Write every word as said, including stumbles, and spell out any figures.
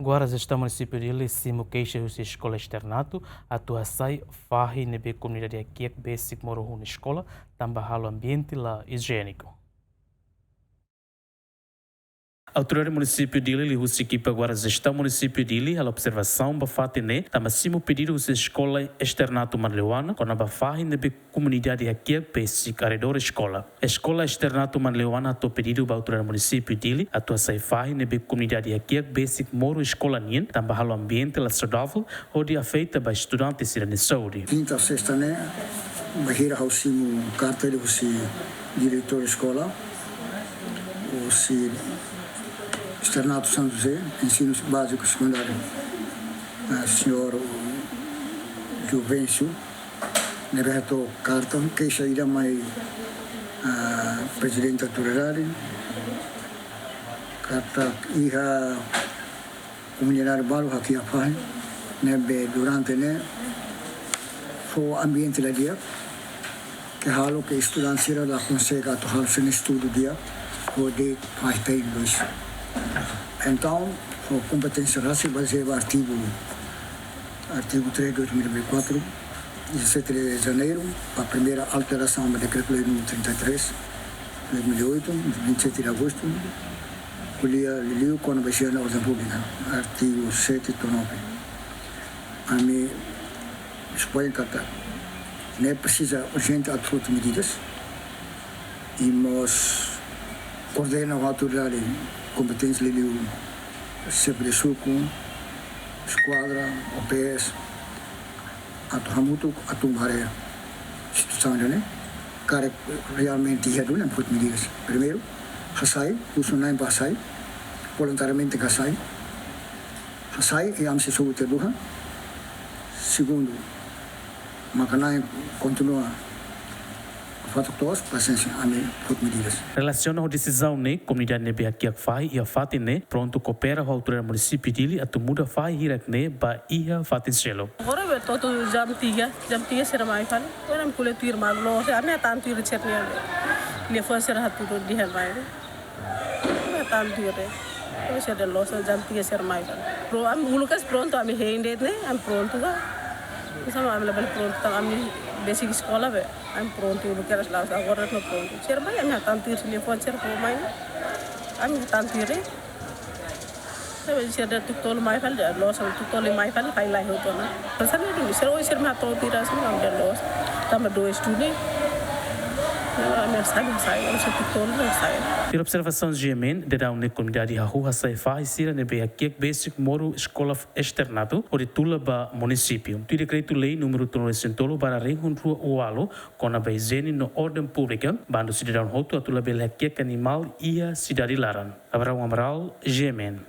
Guarda Jestaun Munisípiu Dili simu keixa husi eskola Externato atu hasai fahi ne'ebé komunidade hakiak besik moru ho nia eskola, tanba halo ambiente la ijiéniku. Autoridade Munisípiu Dili liuhusi ekipa Guarda Jestaun Munisípiu Dili halo observasaun ba fatin ne'e, tanba simu pedidu husi eskola Externato Manleuana kona-ba fahi ne'ebé komunidade hakiak besik arredór eskola. Eskola Externato Manleuana hato'o pedidu ba autoridade Munisípiu Dili atu hasai fahi ne'ebé komunidade hakiak besik moru eskola nian, tanba halo ambiente la saudavel hodi afeta ba estudante sira-nia saúde. Kinta, sesta ne'e, bainhira ha'u simu karta liuhusi diretór eskola, husi Externato São José, ensinu báziku sekundáriu, ah, señór Juvencio, ne'ebé hato'o karta, keixa ida mai, ah, prezidente autoridade, katak iha komunidade balu hakiak fahi ne'ebé durante ne'e fó ambiente la di'ak, ke halo ke estudante sira la konsege atu halo sira-nia estudu di'ak, hodi fahi tein loos. Entaun, ho kompeténsia rasik bazeia ba artigu, artigu três de dois mil e vinte e quatro, dezassete de janeiro, ba primeira alterasaun ba dekretu-lei númeru trinta e três, dois mil e oito, vinte e sete de agosto, ko'alia liuliu kona-ba ijiene no orden públika, artigu sete to'o nove. Ami suponha katak ne'e presiza urjente atu foti medidas, i mós koordena ho autoridade kompeténsia liuliu xefe de suku, eskuadra, O P S, atu hamutuk atu haree situasaun ida-ne'e, karik realmente iha duni, ami foti medidas. Primeiru, hasai, husu na'in ba hasai, voluntariamente hasai. Hasai, i ami sei sobu tiha duhan. Segundu, maka na'in kontinua fatuk toos, pasiénsia, ami foti medidas. Relasiona ho desizaun ne'e, komunidade ne'ebé hakiak fahi iha fatin ne'e prontu koopera ho autoridade Munisípiu Dili atu muda fahi hirak ne'e ba iha fatin seluk. Agora be to'o jam tiga, jam tiga sira mai fali. Agora ami ko'alia tuir malu, loos, ami hatán tuir sira-nia. Telefone sira hatudu dehan mai. Ami hatán tuir. Ami sira loos, jam tiga sira mai fali. Pro, ami uluk kedas prontu, ami hein de'it ne'e, ami prontu ka. Sama ami labele prontu, tanba ami besik eskola be. Ami prontu, uluk kedas la'ós agora no prontu. Sira mai, ami hatán tuir telefone sira fó mai. Ami hatán tuir. Sabe, sira dehan tuku tolu mai fali, loos, tuku tolu mai fali, fali lai hotu ona. Pasan itu, sira, oh, sira mai hato'o tuir, sira mai dehan loos. Tanba dois tu ne'e. Ami hasai, hasai, ami hasai tuku tolu, hasai. Tuir observasaun G M N, daudaun ne'e komunidade hahú hasai fahi sira ne'ebé hakiak besik moru eskola Externato, hodi tula ba munisípiu. Tuir dekretu-lei númeru tolunulu-resin-tolu barra rihun rua ualu, kona-ba ijiene no orden públika, bandu sidadaun hotu atu labele hakiak animál iha sidade laran. Abraão Amaral, G M N.